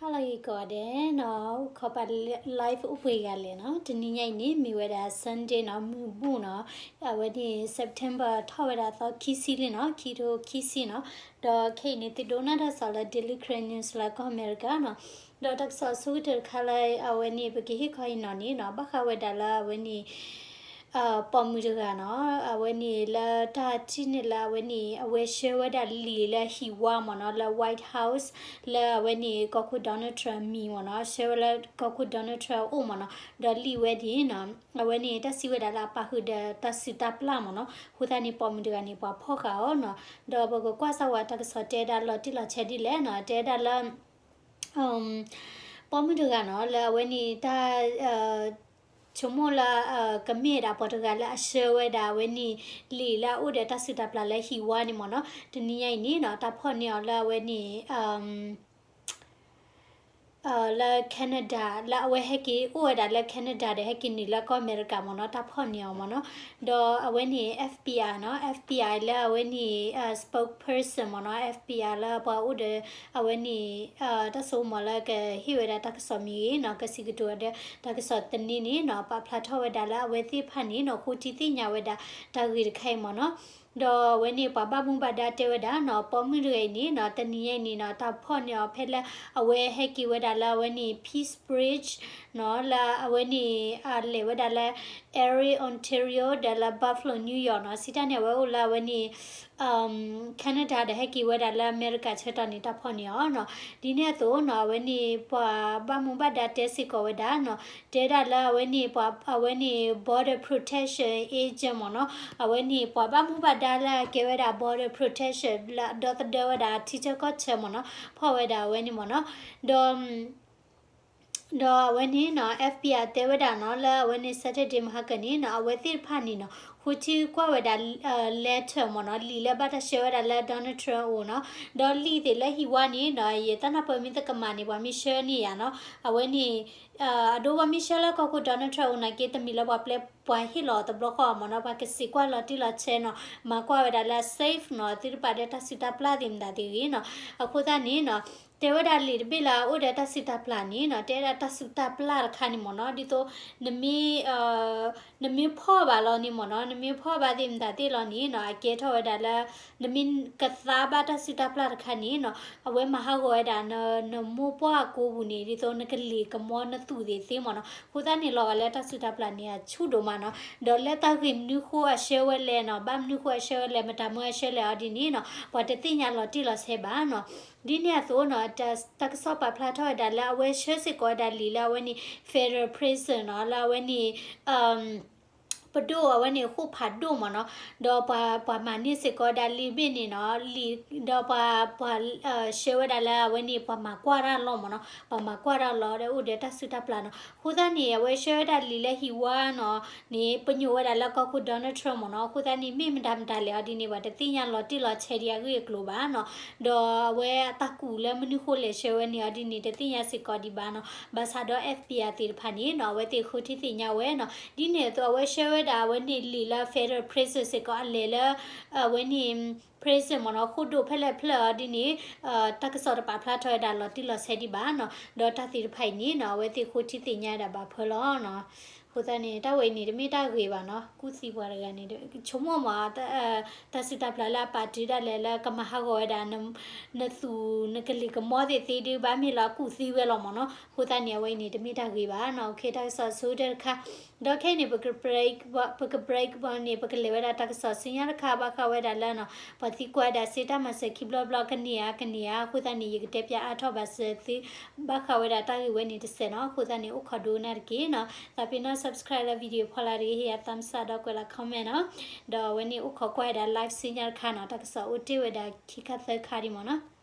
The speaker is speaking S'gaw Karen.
ဟါလၢဂ့ၤကိးဂၤဒဲးနီၤ, အိၣ်ခိးပာ် live အိၣ်ပှဲၤဂၤလဲၣ်နီၤ. တနံၤညါအံၤန့ၣ် မ့ၢ်ဝဲဒၣ် Sunday နီၤ, မုၢ်ဘူၣ်နီၤ, အဝဲန့ၣ် September ထီၣ်ဝဲဒၣ်သီခံဆံလံနီၤ, ခံထိခံဆံနီၤ. ဒီးခဲအံၤန့ၣ် သုဒိးနၢ်တၢ်ကစီၣ်လၢ Daily Karen News လၢကီၢ်အမဲရကၤနီၤ. ဒီးတၢ်ကစီၣ်အဆိကတၢၢ်တခါလၢအဝဲန့ၣ် ပကဟ့ၣ်ခီအံၤနီၤန့ၣ်နီၤ, ဘၣ်ဃးဝဲဒၣ်လၢအဝဲန့ၣ် ပိာ်မုၣ်တဂၤနီၤ, အဝဲန့ၣ်လၢတၢ်ထံၣ်န့ၢ်လၢအဝဲန့ၣ် အဝဲဆှၢဝဲဒၣ်လံာ်လၢဟံၣ်ဝါမ့ၢ်နီၤ, လၢ White House လၢအဝဲန့ၣ် ကီၢ်ခိၣ် Donald Trump မံၤမ့ၢ်နီၤ, ဆှၢဝဲလၢကီၢ်ခိၣ် Donald Trump အအိၣ်မ့ၢ်နီၤ. ဒီးလံာ်ဝဲဒၣ်နီၤ, အဝဲန့ၣ် တၢ်စံးဝဲဒၣ်လၢအပာ်ဃုာ်ဒီးတၢ်စုၣ်တၢ်ပျၢ်မ့ၢ်နီၤ. အဃိသတးန့ၣ် ပိာ်မုၣ်တဂၤန့ၣ် ပှၤဖီၣ်ဃာ်အီၤနီၤ. ဒီးပကကွၢ်စၢ်ဝဲတၢ်ကစီၣ်တဲဒၣ်လီၤတံၢ်လီၤဆဲးဒ်လဲၣ်နီၤ, တဲဒၣ်လၢ ပိာ်မုၣ်တဂၤနီၤ, လၢအဝဲန့ၣ်တၢ် ဆိကမိၣ်လၢ ကမ့ၢ်ဒၣ်ပှၤတဂၤလၢအဆှၢဝဲဒၣ်အဝဲန့ၣ် လံာ်လၢအအိၣ်ဒီးတၢ်စုၣ်တၢ်ပျၢ်လၢဟံၣ်ဝါန့ၣ်မ့ၢ်နီၤ. တနံၤညါအံၤန့ၣ်နီၤ, တၢ်ဖီၣ်န့ၢ်အီၤလၢအဝဲန့ၣ် လၢ Canada လၢအဝဲဟဲက့ၤအိၣ်ဝဲဒၣ်လၢ Canada ဒီးဟဲက့ၤနုာ်လၢကီၢ်အမဲရကၤမ့ၢ်နီၤ, တၢ်ဖီၣ်န့ၢ်အီၤမ့ၢ်နီၤ. ဒီးအဝဲန့ၣ် FBI နီၤ, FBI လၢအဝဲန့ၣ် spokesperson မ့ၢ်နီၤ, FBI လၢပှၤအိၣ်ဒီး အဝဲန့ၣ် တၢ်စိကမီၤလၢကဟ့ၣ်ဝဲဒၣ်တၢ်ကစီၣ်မ့ၢ်ဂ့ၤနီၤ, ကစံးကတိၤဒီးတၢ်ကစီၣ်သန့န့ၣ်နီၤ, ပာ်ဖျါထီၣ်ဝဲဒၣ်လၢအဝဲသ့ၣ်တဖၣ်န့ၣ်နီၤ, ဃိထံသ့ၣ်ညါဝဲဒၣ်တၢ်ဂ့ၢ်တခါအံၤမ့ၢ်နီၤ. ဒီးအဝဲန့ၣ် ပှၤဘၣ်မူဘၣ်ဒါတဲဝဲဒၣ်နီၤ, ပိာ်မုၣ်တဂၤအံၤန့ၣ်နီၤ, တနံၤညါအံၤန့ၣ်နီၤ, တၢ်ဖီၣ်န့ၢ်အီၤဖဲလၢအဝဲဟဲက့ၤဝဲဒၣ်လၢအဝဲန့ၣ် Peace Bridge နီၤ, လၢအဝဲန့ၣ် အလဲၤဝဲဒၣ်လၢ Erie Ontario ဒီးလၢ Buffalo New York နီၤ, စံးတၢ်န့ၣ် အဝဲအိၣ်လၢအဝဲန့ၣ် Canada ဒီးဟဲက့ၤဝဲဒၣ်လၢအမဲရကၤဆၢကတီၢ်န့ၣ် တၢ်ဖီၣ်န့ၢ်အီၤနီၤ. ဒ်န့ၣ်အသိးနီၤ, အဝဲန့ၣ် ပှၤဘၣ်မူဘၣ်ဒါတဲစ့ၢ်ကီးဝဲဒၣ်နီၤ, တဲဒၣ်လၢအဝဲန့ၣ် ပှၤ အဝဲန့ၣ် border protection agent မ့ၢ်နီၤ, အဝဲန့ၣ် ပှၤဘၣ်မူဘၣ်ဒါလၢအကဲဝဲဒၣ် border protection လၢအဒီသဒၢဝဲဒၣ်ထံဆၢကီၢ်ဆၢမ့ၢ်နီၤ, ဖီၣ်ဝဲဒၣ်အဝဲန့ၣ်မ့ၢ်နီၤ. ဒီး ဒီးအဝဲန့ၣ်နီၤ, FBI တဲဝဲဒၣ်နီၤ, လၢအဝဲန့ၣ် Saturday မဟါကၢန့ၣ်နီၤ, အဝဲသ့ၣ်တဖၣ်န့ၣ်နီၤ, ဃိထံကွၢ်ဝဲဒၣ် letter မ့ၢ်နီၤ, လံာ်လၢဘၣ်တၢ်ဆှၢဝဲဒၣ်လၢ Donald Trump အအိၣ်နီၤ. ဒီးလံာ်သ့ၣ်လၢဟံၣ်ဝါန့ၣ်နီၤ, ယတၢ်နၢ်ပၢၢ်မ့ၢ်တကမၣ်န့ၣ် ပှၤမ့ၢ်ဆှၢန့ၢ်ယၤနီၤ, အဝဲန့ၣ် အဒိပှၤမ့ၢ်ဆှၢလၢကီၢ်ခိၣ် Donald Trump အအိၣ်နာ်က့ တမ့ၢ်လၢပှၤပျဲ ပှၤဟ့ၣ်လီၤအီၤတဘျီဃီမ့ၢ်နီၤ, ပှၤကစံးကွၢ်လီၤတံၢ်လီၤဆဲးနီၤ, မၤကွၢ်ဝဲဒၣ်လၢ safe နီၤ, သုတပာ်ဒီးတၢ်စုၣ်တၢ်ပျၢ်သ့ၣ်မတၤသ့ၣ်ဂ့ၤနီၤ. အဃိသတးန့ၣ်နီၤ, တဲဝဲဒၣ်လံာ်တဘ့ၣ်လၢအအိၣ်ဒီးတၢ်စုၣ်တၢ်ပျၢ်န့ၣ်နီၤ, တဲဝဲဒၣ်တၢ်စုၣ်တၢ်ပျၢ်တခါန့ၣ်မ့ၢ်နီၤ, ဒ်သိး နမ့ၢ် နမ့ၢ်ဖီၣ်ဘၣ်လီၤန့ၣ်မ့ၢ်နီၤ, နမ့ၢ်ဖီၣ်ဘၣ်သ့ၣ်မတၤသ့ၣ်လီၤန့ၣ်နီၤ, အကဲထီၣ်ဝဲဒၣ်လၢ နမ့ၢ်ကသါဘၣ်တၢ်စုၣ်တၢ်ပျၢ်တခါန့ၣ်နီၤ, အဝဲမၤဟးဂီၤဝဲဒၣ် နမိၢ်ပှၢ်အကိပူၤန့ၣ် ဒ်သိးနကလ့ၤကမီနသူၣ်သ့ၣ်သ့မ့ၢ်နီၤ. အဃိသတးန့ၣ် လီၤဂာ်လၢတၢ်စုၣ်တၢ်ပျၢ်န့ၣ် အဆူၣ်ဒိၣ်မးနီၤ. ဒီးလၢတၢ်ဂ့ၢ်မနုၤဃိအဆှၢဝဲလဲၣ်နီၤ, ဘၣ်မနုၤဃိအဆှၢဝဲလဲၣ်, မတၤမၢအဆှၢလဲၣ်အီၤဒ်န့ၣ်နီၤ, ပှၤတသ့ၣ်ညါလီၤတံၢ်လီၤဆဲးဘၣ်နီၤ. ဒ်န့ၣ်အသိးနီၤ, တၢ်ကစီၣ်ပာ်ဖျါထီၣ်ဝဲဒၣ်လၢအဝဲဆှၢစ့ၢ်ကီးဝဲဒၣ်လံာ်လၢအဝဲန့ၣ် federal prison နီၤ, လၢအဝဲန့ၣ် ပဒိၣ်အဝဲန့ၣ် ဃိၣ်ဖးဒိၣ်မ့ၢ်နီၤ, ဒီးပှၤမၤန့ၢ်စ့ၢ်ကီးဝဲဒၣ်လံာ်တဘ့ၣ်န့ၣ်နီၤ, လံာ် ဒီးပှၤ ပှၤဆှၢဝဲဒၣ်လၢအဝဲန့ၣ် ပှၤမၤကွၢ်တၢ်လီၤမ့ၢ်နီၤ, ပှၤမၤကွၢ်တၢ်လီၤဒီးအိၣ်ဒီးတၢ်စုၣ်တၢ်ပျၢ်နီၤ. အဃိသတးန့ၣ် အဝဲဆှၢဝဲဒၣ်လံာ်လၢဟံၣ်ဝါနီၤန့ၣ် ပညိၣ်ဝဲဒၣ်လၢကီၢ်ခိၣ် Donald Trump မ့ၢ်နီၤ. အဃိသတးန့ၣ် မ့ၢ်မတၤမတၤလဲၣ်အီၤဒ်န့ၣ် ပှၤတသ့ၣ်ညါလီၤတံၢ်လီၤဆဲးဒံးအဂ့ၢ်အကျိၤဘၣ်နီၤ. ဒီးအဝဲအတၢ်ကူၣ်လၢမနုၤဃိလဲၣ်ဆှၢဝဲန့ၣ်အီၤဒ်န့ၣ် တသ့ၣ်ညါစ့ၢ်ကီးဒံးဘၣ်နီၤ. ဘၣ်ဆၣ်ဒီး FBI သ့ၣ်တဖၣ်န့ၣ်နီၤ အဝဲသ့ၣ်ဃိထံသ့ၣ်ညါဝဲနီၤ. ဒ်န့ၣ်အသိး အဝဲဆှၢဝဲဒၣ်အဝဲန့ၣ်လံာ်လၢ federal prison စ့ၢ်ကီး အလဲၤလၢ အဝဲန့ၣ် prison မ့ၢ်နီၤ ဃိၣ်ဒိၣ်ဖဲလဲၣ်ဖျၢၣ်အီၤဒ်န့ၣ် တၢ်ကစီၣ်တပာ်ဖျါထီၣ်ဝဲဒၣ်လီၤတံၢ်လီၤဆဲးဒံးဘၣ်နီၤ. ဒီးတၢ်သ့ၣ်တဖၣ်အံၤန့ၣ်နီၤ အဝဲသ့ၣ်ဃိထံသ့ၣ်ညါဝဲဒၣ်ဘၣ်ဖၢလီၤနီၤ. အဃိသတးန့ၣ် တၢ်ဝဲအံၤန့ၣ် တမ့ၢ်တၢ်ဂ့ၤဘၣ်နီၤ. ကူၣ်သံပှၤတဂၤန့ၣ် ဆိကမိၣ်မး တၢ်စုၣ်တၢ်ပျၢ်လၢအပာ်တုၤဒၣ်လဲာ်လၢကမၤဟးဂီၤဝဲဒၣ် နသူၣ်နကလ့ၤကမီသ့ၣ်သ့ဒုး ဘၣ်မ့ၢ်လၢအကူၣ်သံဝဲလီၤမ့ၢ်နီၤ. အဃိသတးန့ၣ် အဝဲအံၤန့ၣ် တမ့ၢ်တၢ်ဂ့ၤဘၣ်နီၤ. တၢ်ကစီၣ်ဆိကတၢၢ်တခါ ဒီးခဲအံၤန့ၣ် ပက break ဘၣ်န့ၣ် ပကလဲၤဝဲဒၣ်တၢ်ကစီၣ်ဆူညါတခါ ဘၣ်ဃးဝဲဒၣ်လၢ ပှၤသံကွၢ်ဝဲဒၣ်စ့တၢ်မၤစၢၤခံဘျီဘျီ ကန့ၢ်ဧါ ကန့ၢ်ဧါ. အဃိသတးန့ၣ် ယကတဲပၠးအါထီၣ်ဘၣ်စၢၤသု ဘၣ်ဃးဝဲဒၣ်တၢ်ဂ့ၢ်ဝဲန့ၣ်တစဲးနီၤ. အဃိသတးန့ၣ် အိၣ်ခိးဒိကနၣ်တက့ၢ်နီၤ. သးပ့ၤနီၣ် subscribe လၢ video ဖီလာ်တဂ့ၤ ဟ့ၣ်ယၤ thumbs up ဒီးကွဲးလီၤ comment နီၤ. ဒီးအဝဲန့ၣ်အိၣ်ခိးကွၢ်ဝဲဒၣ် live ဆူညါတခါနီၤ. တၢ်ကစီၣ်အိၣ်တ့ၢ်ဝဲဒၣ်ခံခါသၢခါဒံးမ့ၢ်နီၤ.